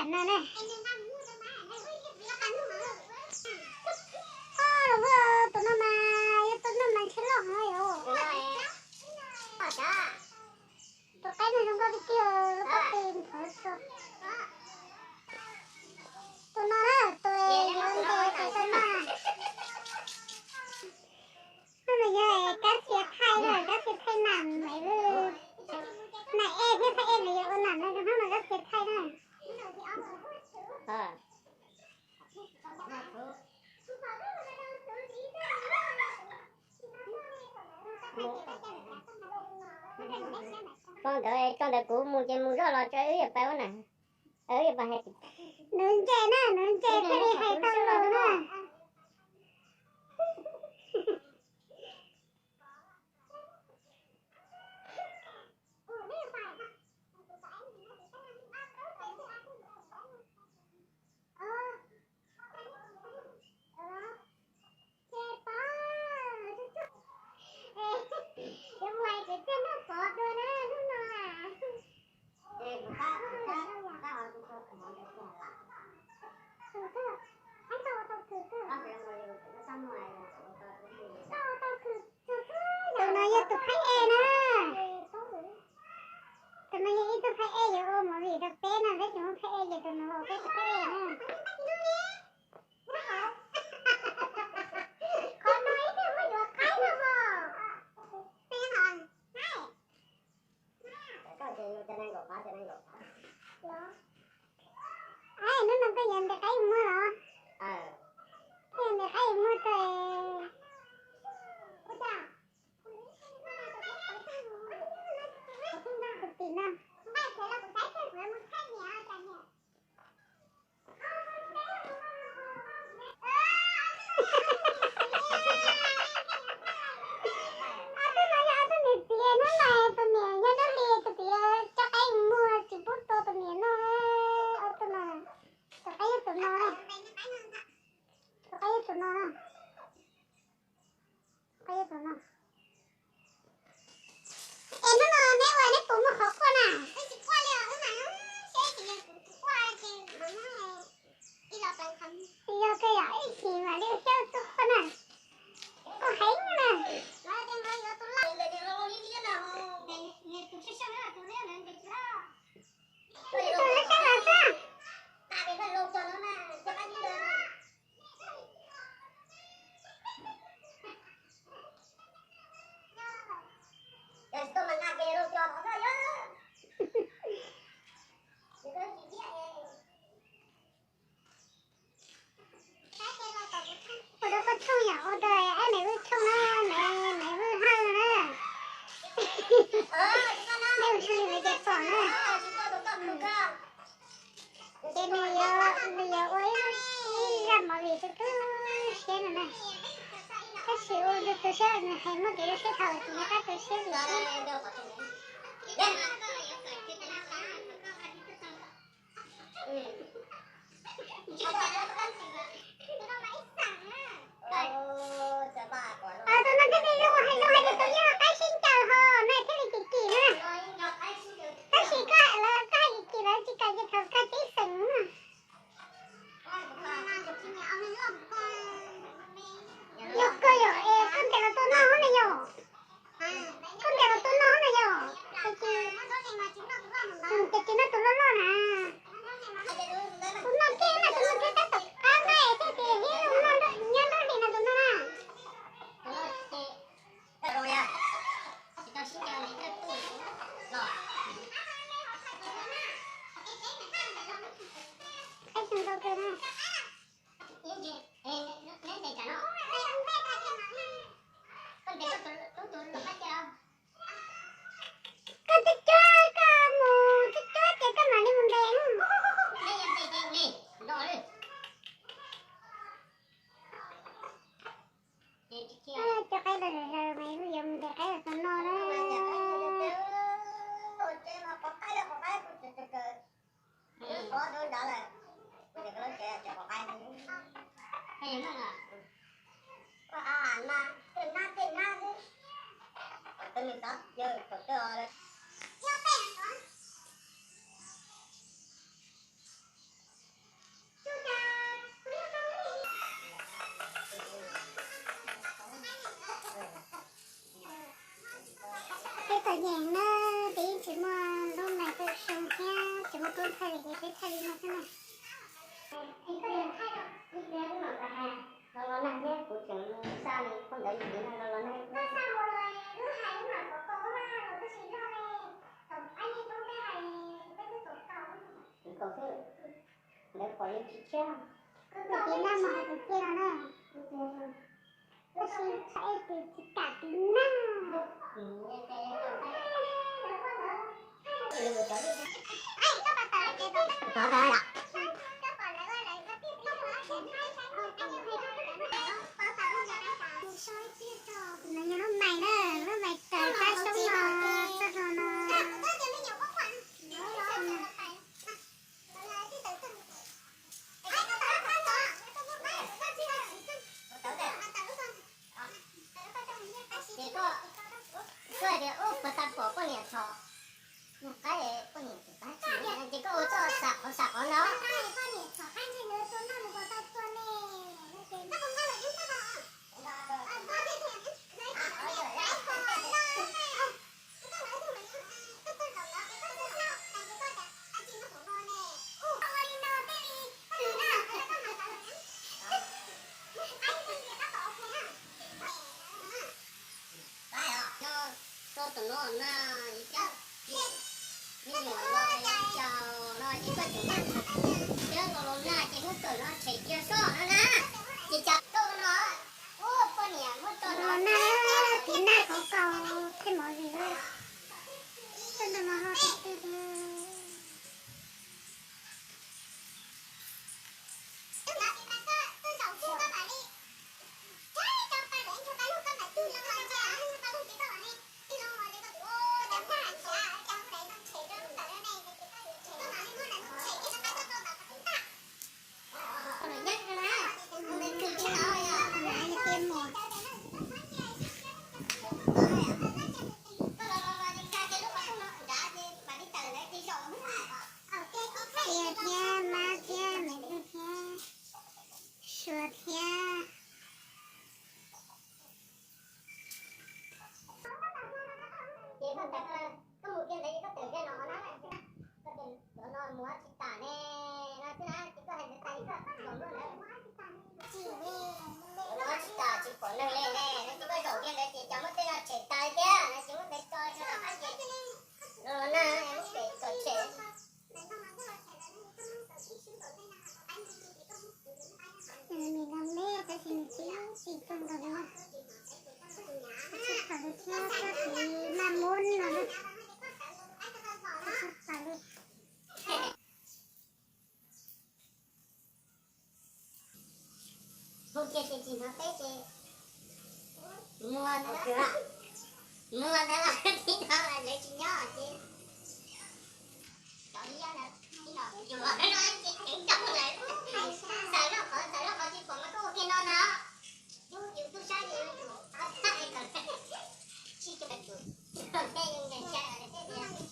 No na. Tus no mas yog tus no mas ntshe loj heev yom. Tus qaib no zoo nkauj tiag tiag, lub pob tw ntxhov tso. Tus no na, tus yuav ntes tes tau na. Hnub no yog kab xiav thaij na, kab xiav thaij nam, nam e thiab thaij e na, yog ua nam no rau hnub no kab xiav thaij na. Koj ntawd, koj ntawd kuv mus ces mus zoj los tso wb yuav pais ua nam. Wb yuav pais hais. Nuv ntses na, nuv ntses thiaj li hais tau lus na. Tus no yog tus phab e na. Tus no yog ib tug phab e yuav ua movie rau peb no, peb tsis muaj phab e ces tus no los peb tus phab e na. Qhov no ib tug muab yuav qaib no mog. Hnub no koj yuav ntes qaib muag los? Koj yuav ntes qaib muag rau tus tim no. Ob tug no yog ob tug niam txiv, hnub no tus niam nyob dawb li, tus txiv coj qaib muag tsis pub tua tus niam no. Ob tug no, tus qaib yog tus no, tus qaib yog tus no, qaib yog tus no. Es hnub no neb ua neb puas muaj qhov quaj na? Yog kawg yom, ib chim mam li ua siab ua txuj quaj na. Quaj heev na. Tus lub sab los xwb. Ua dab poj tshooj yom, ua rau ab mem vwj tshooj na, mem vwj hawj na. Nej ua siab li ntawd ces pom na. Ces nws yuav, nws yuav ua ib zaj movie tu tu siab no na. Tab sis ua tu tu siab nws hais muaj kev tu siab thaum ces nws qab tu siab li. Tus no thiaj li zoo hais zoo hais tias tus yog qaib sib ncaws ho na thiaj li kim kim na. Tab sis koj hais lawv, koj hais kim kim lawv tsis kam ces thaum kawg tib xeem na. Yog kawg yom, es koj ntes los tua noj na yom. Koj ntes los tua noj na yom. Ces, ces tsis noj tus loj loj na. Tus no kiag na, tus no kiag tab tom qab nqaij thiab ces nyob nrog li no tus no na. Qaib zoo nkauj kawg na. Koj twb cuab, koj mus twb cuab ces koj mam li mus ntes. Cov qaib los zaws mas yuav mus ntes qaib los tus no na. Tus txiv nag mus hais tus txiv no na, tus txiv, ua si txhob ib tus txiv kam tus nag. Nws yog lub mais na, lub mais raws kab xyoob no, txoj hlua no. Ces koj, koj tias ub puas tau pom poj niam txhom, nws qab poj niam txhom qab tsis, ces koj ua txoj xav qhov xav qhov no. Tso tus no na, me nyuam no, no ces koj tseem muab thiab los los nag ces muab kawm no tshem cia soj no na. Ces cas koj no, ua poj niam muab tso los nag, txiv nag qhov kaus thiaj mov zis. Txoj ntawm no ho tsis twg li. Tias thiab mab thiab me ntxhais thiab, Suav thiab. Ces koj ntawd, koj mus kiag ntawd ces koj tawm kiag no na, koj tias cov no mus tsis tas ne, no xwb na, ces koj hais ntawd tas ces koj los muab ntawd. Mus tsis tas tsis pom neeg li ne, no ces koj zaum kiag ntawd ces cov muab tej no tshem tas thiab, no ces muab ntawd tso rau tom qab ces los los nag, muab pem kom tshem. Nws nrog me tab sis nws tsis tsis tau nrog li. Tsis pom li thiab, tsis maj mub no, tsis pom li. Hu kiag ces tsis hnov teb ces muag ntawd, muag ntawd los tib no lawv tsis nyob ces cov liab ntawd tib no yuav no ces teev rau lawv. Xaws loj qhov, xaws loj qhov tsis pom mas koj ua kiag no na. Yus, yus tub sab ces yus, yus, tsis, yus, yus, yus, yus, yus, yus, yus, yus,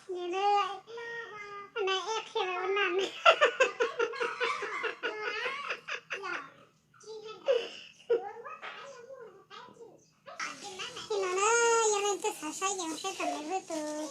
Nws, nws ib qhia ua nag. Li no na, yog leej twg xav saib ces saib tom lawv lub tus